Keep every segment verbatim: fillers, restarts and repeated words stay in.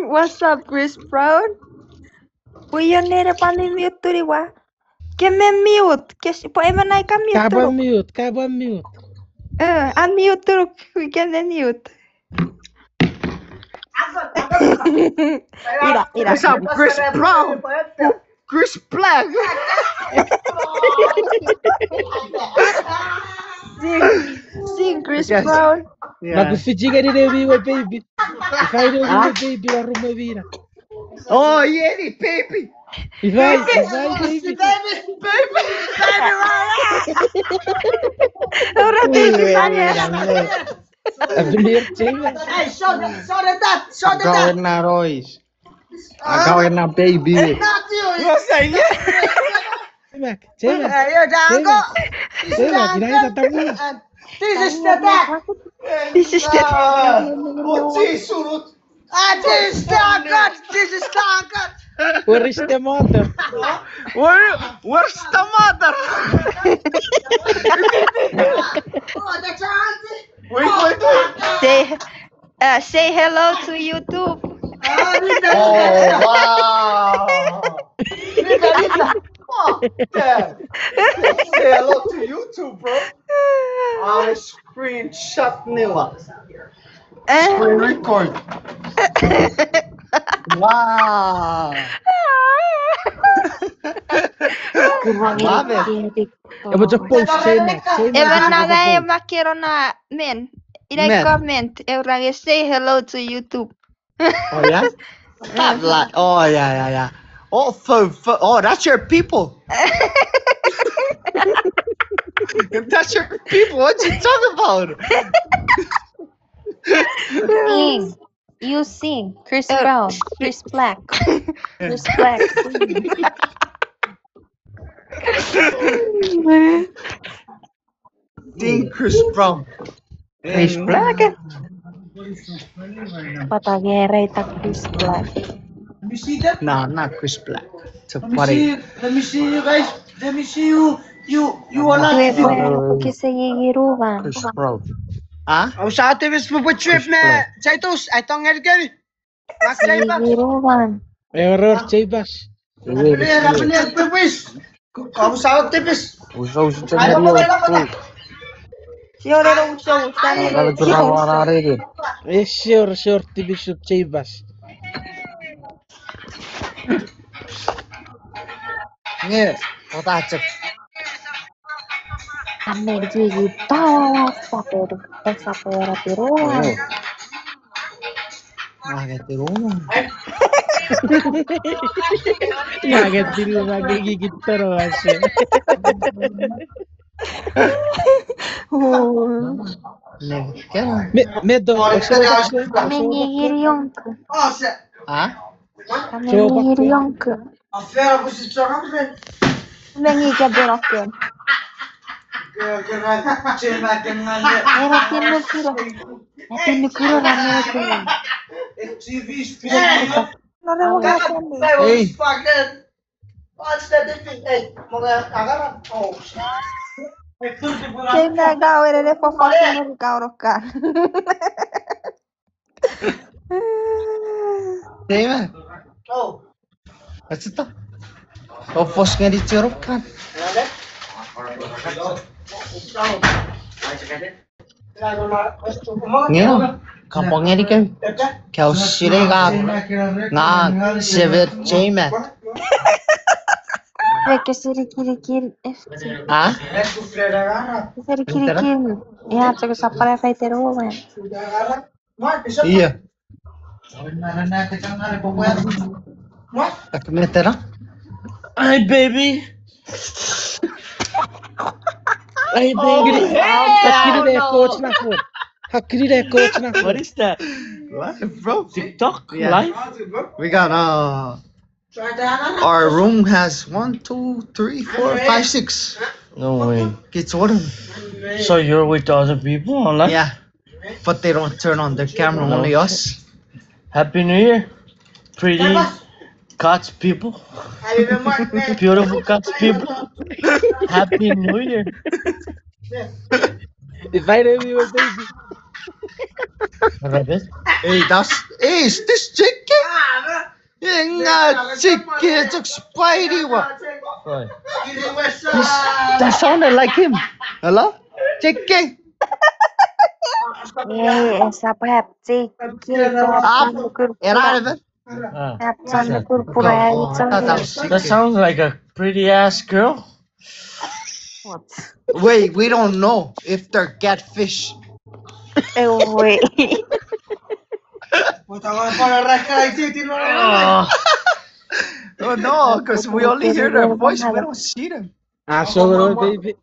What's up, Chris Brown? Uion nene pwan unmute tuniwa. Ke me mute. Kes, pwe emon ai ka mute. Kapwa mute, kapwa mute. Eh, unmute turuk, we can unmute. Ira, ira. What's up, Chris Brown? Chris Black. Sing, sing, Chris Brown. Yeah. Maku fichi ngeni ne mi we baby. Ifa ne mi we baby, warume mina. Oh, yeah, ni baby. Ifa, ifa, baby. Baby, baby. Ora baby, baby. Hey, show the, show the dad, show the dad. Akau ena noise. Akau ena baby. It's not you. What's that? Yeah. J-Mac, J-Mac. Hey, yo, Dango. J-Mac, ina ita tamu. This is the dad. This is the dad. Oh, Jesus. Ah, this is the God. This is the God. Where is the mother? Where, where's the mother? Oh, that's your auntie. Wait, wait, wait. Say, uh, say hello to YouTube. Oh, wow. Rita, Rita. Oh, yeah. Say hello to YouTube, bro. I screenshot Nila. Eh? Screen record. Wow. Love it. Ewe chok post, J-Mac, J-Mac. Ewe naga e makero na men. Ina comment, ewe naga say hello to YouTube. Oh, yeah? That li-, oh, yeah, yeah, yeah. Oh, fo-, fo-, oh, that's your people. That's your people. What you talking about? Sing. You sing. Chris Brown. Chris Black. Chris Black. Sing Chris Brown. Chris Black. Pata gereta Chris Black. No, not Chris Black. It's a buddy. Let me see, let me see you guys. Let me see you. You, you are not. Kese igiruban. Chris Brown. Huh? Au sa tipis pupu trip me. Titus, ai tong ngeni kemi. Igiruban. Error, J-Bass. Rafael, Rafael, tipis. Au sa tipis. Uso, uso, uso. Sior, ero, uso, uso. Ese, ese, tipis, J-Bass. Nge, kota chok. Amen, kiki, tawa, saperu, saperu, pero. Nge tiru, nge tiru, nge kiki, toro, ase. Me, me to, oso, oso, oso, me ngingiri onk. Ha? Kame ngiri onk. Mengi ke benokken. Era tinukuro. Era tinukuro ra mengi. Nore mo ka tani. Hey. Kei me ka wene ne fofos ne ka orokan. Teima. Oh. Achita. O fos ngeni chorok kan. Nge, kapong ngeni ke. Kau sire ga, nga seven J-Mac. Eke siri kiri kiri F T. Ha? Siri kiri kiri. Ya, chok sapara kai teru wen. Iya. Ak metera. Hi, baby. Hi, baby. Oh, hell no. Hakiri ne coach na phone. Hakiri ne coach na phone. What is that? Live, bro. TikTok? Yeah. Live? We got, uh, our room has one, two, three, four, five, six. No way. It's one. So you're with other people online? Yeah. But they don't turn on their camera, only us. Happy New Year, pretty God's people. Beautiful God's people. Happy New Year. If I didn't even baby. Rabbit? Hey, that's, hey, is this chicken? Enga chicken, it's like spider one. Oi. This, that sounded like him. Hello? Chicken. Ei, esap hap chicken. Ah, era, era. Ah. Hap chon purpura, oh, I thought that was chicken. That sounds like a pretty ass girl. What? Wait, we don't know if they're catfish. Oh, wait. Oh. Oh, no, 'cause we only hear their voice, we don't see them. Ah, so little baby.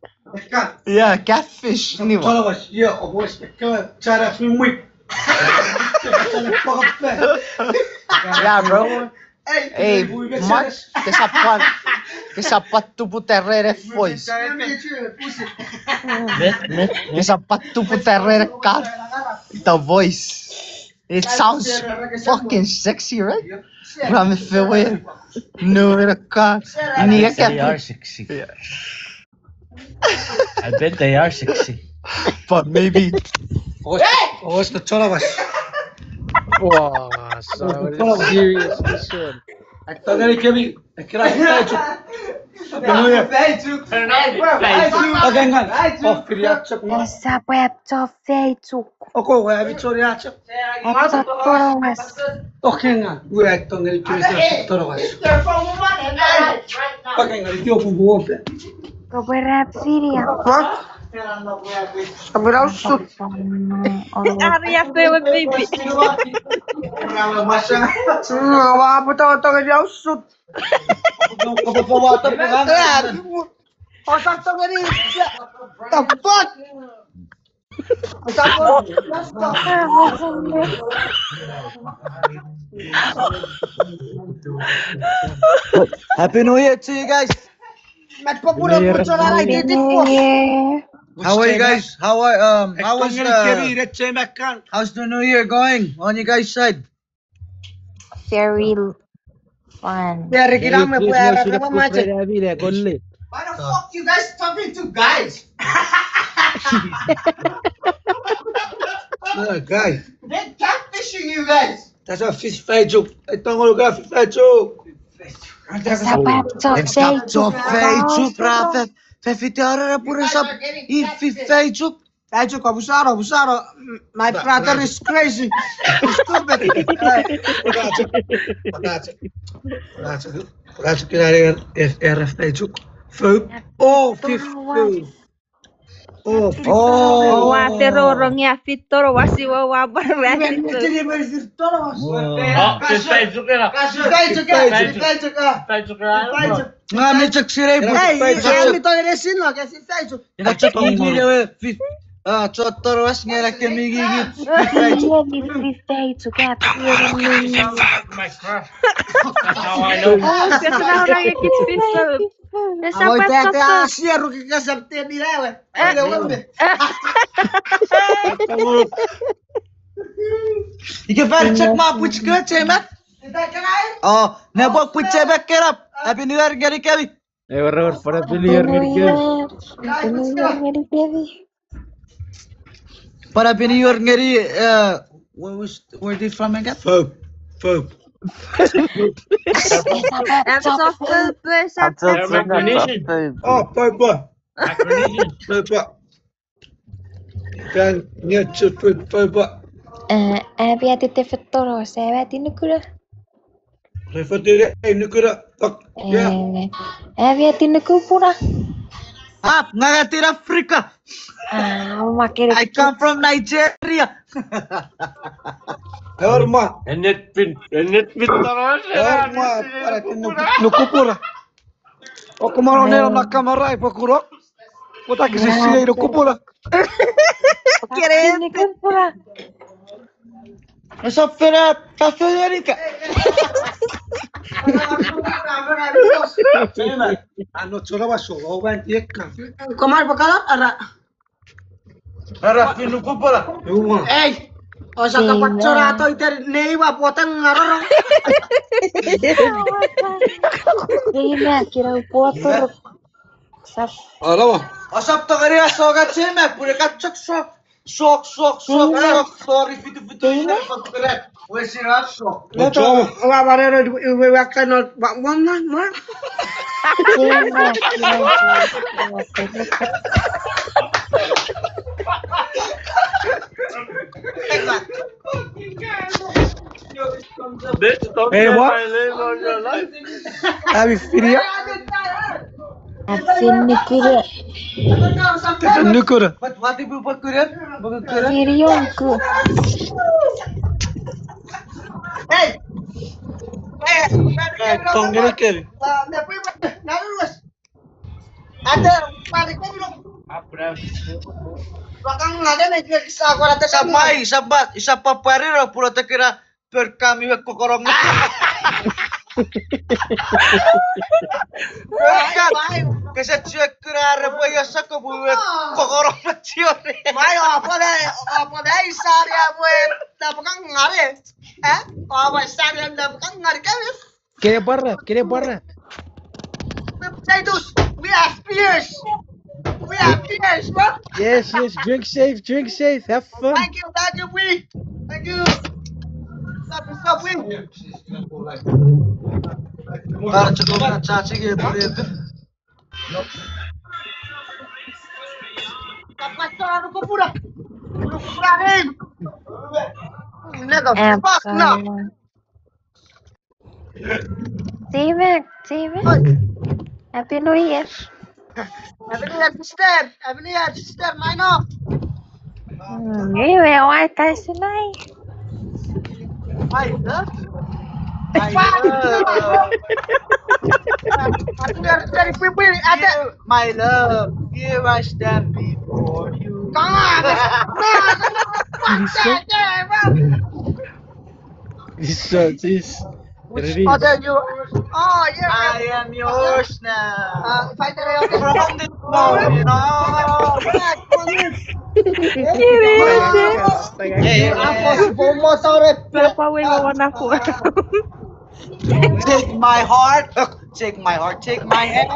Yeah, catfish. Anyway. Yeah, bro. Hey, Mark, kesap pwan, kesap pwan tuputa ren voice. Met, met, met. Kesap pwan tuputa ren kan. The voice. It sounds fucking sexy, right? Ram fewe. No, it a car. I think they are sexy. Yeah. I bet they are sexy. But maybe. What's the, what's the tone of us? Wow, so serious, this one. Ekka ngeni kemi, ekkena feifeich chok. Feifeich chok. Feifeich chok. Feifeich chok. Feifeich chok. Esap wor chok feifeich chok. Oko we ami chori acho. Acho torowas. Okay, nga. We aito ngeni kemi torowas. Okay, nga, iti opu buope. Kopwe rap video. What? Amira usut. Ari apewe baby. Wa puto to ngeni usut. Osa to ngeni. The fuck? Happy New Year to you guys. How are you guys? How are, um, how is the, how's the New Year going on you guys' side? Very fun. Merry Christmas, Merry Christmas. Why the fuck you guys talking to guys? Uh, guys. They're catfishing you guys. That's a fish feifeich chok. I don't want to go fish feifeich chok. Esap chok feifeich chok, Rafe. Fefiti arara pure sap. I fish feifeich chok. Feifeich chok, abusaro, abusaro. My brother is crazy. He's stupid. Pakache. Pakache. Pakache kina ren er, er feifeich chok. Fou. Oh, fifou. Oh, fifou. Ua te rorong ia fitoro wasi wa wa bara fitoro. Fifou. Fifou. Nga mi chok sinei pwe. Hey, ami to ere sinno ke fifou. Ina chok ingile we fif-, ah, chotoro was ngela kemi gigi. Fifou. Fifou. Oh, sasa na ora ke kit fifou. Amo ita te asia ruki kasap te mirawe. Ile wembe. Ike far chok ma pwich kena chemat. Oh, ne bo pwich chemat kena. Happy New Year ngeni kemi. Ewer, ewer, pwan Happy New Year ngeni kemi. Happy New Year ngeni kemi. Pwan Happy New Year ngeni, uh, where was, where they from again? Fou. Fou. Esap chok fou, esap chok fou. Oh, fou, fou. Fou, fou. Fan nge chok fou, fou, fou. Eh, abia tete fetoro, se abia tinukura. Refotire, eh, nukura, fuck, yeah. Eh, abia tinukupura. Ap, nga ngatin Africa. Ah, ma kere. I come from Nigeria. Herma. Ennet pin, ennet pin taros. Herma, para tin nukupura. Okumaro neno na kamera ipo kuro. Pota kisi sinei nukupura. Kere nukupura. Esap fena, ta fena nika. Ano chora ba solo ban tiekka. Komar bakala ara. Ara finu kupala. Ei. Osa ka pachora to iter nei ba potang ngaroro. Ei na kira potoro. Sap. Alo. Osap to kari aso ka chema pure ka chok sok. Sok, sok, sok, sok. Sorry, fitu, fitu, ina, fitu, fitu. Wesin a sok. Ocho. Wa, wa, wa, wa, wa, wa, wa, wa, wa, wa, wa, wa. Bitch, don't, hey, tell what? My name on your life. Have you video? Afen nukura. Afen nukura. But what if we put kura? Video ku. Hey. Hey, tongeni keri. Ate, pari kemino. Apra. Wakang ngade ne kisa kora te. Samai, sabat, isapa pari ro pura te kira. Perkami we kokorong. Perkami. Kese chue kura are pwe yo sako pwe we kokorong chiori. Mai opo dai, opo dai sari a pwe na pekang ngare. Eh? Opo sari a na pekang ngare kami. Kene pwara, kene pwara. Potatoes, we are fierce. We are fierce, bro. Yes, yes, drink safe, drink safe, have fun. Thank you, thank you, we. Thank you. Stop, stop, we. Para chukuma chachi ke pwara. Kapasora no kopura. Kopura name. Nega, fuck no. Steven, Steven. Oi. Happy New Year. Happy New Year, sister. Happy New Year, sister. Mine off. Mm, anyway, why guys tonight? Why, huh? It's fine. Happy New Year, sister. Wait, wait, wait. Ate. My love, here I stand before you. Come on. No, no, no, no, fuck that, yeah, bro. This, uh, this. Which other you? Oh, yeah. I am yours now. Uh, if I tell you, from this moment on. Hey, hey, hey. Siapa wewe wanakuwa? Take my heart. Take my heart. Take my hand.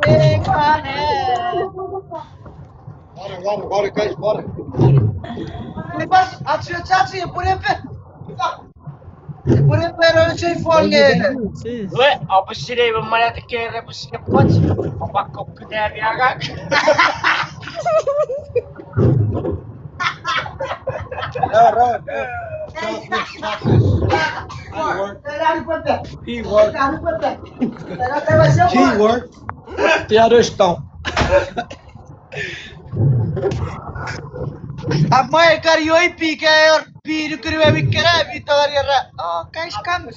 Take my hand. Water, water, water, guys, water. Bas, achi, achi, achi, put it back. Put it back on the chain for me. We, opposite even mana te kere pus ke pus. Papa kok kudari agak. No, no, no. Stop this, stop this. P word. P word. P word. The other stop. Amai kari oi pi kaer pi nukun we mi kera mi tori era. Oh, guys, come.